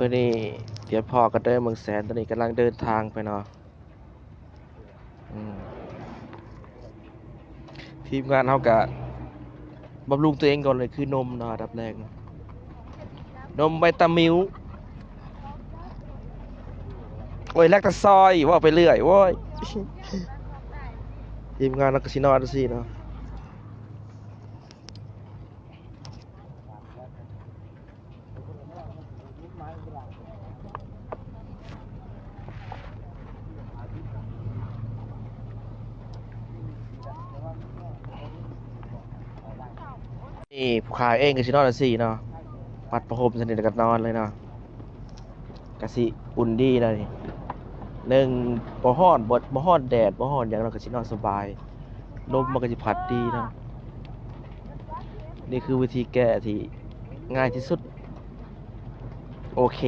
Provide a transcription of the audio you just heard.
ມື້ນີ້ ດຽວພໍ້ກັນເດີ ເມືອງແສນ. ຕອນນີ້ກຳລັງເດີນທາງໄປເນາະ. ອືມ ທີມງານເຮົາກະບຳລຸງຕົວເອງກ່ອນເລີຍ ຄືນົມເນາະ ອັນດັບແລກເນາະ ນົມໄວຕາມິວ. ໂອ້ຍ ແລກຕາຊອຍ ເວົ້າໄປເລື້ອຍ ໂອ້ຍ ທີມງານເຮົາກະຊິນອນຈັ່ງຊີ້ເນາະ. ນີ້ຜູ້ຂ້າເອງກະຊິນອນຈັ່ງຊີ້ເນາະ ພັດຜ້າຫົ່ມຊັ້ນນີ້ ແລ້ວກະນອນເລີຍເນາະ. ກະຊິອຸ່ນດີນະນີ້ ໜຶ່ງ ບໍ່ຮ້ອນ ບໍ່ ບໍ່ຮ້ອນແດດ ບໍ່ຮ້ອນຫຍັງເນາະ ກະຊິນອນສະບາຍ ລົມມັນກະຊິພັດດີເນາະ. ນີ້ຄືວິທີແກ້ທີ່ງ່າຍທີ່ສຸດ. ໂອເຄ.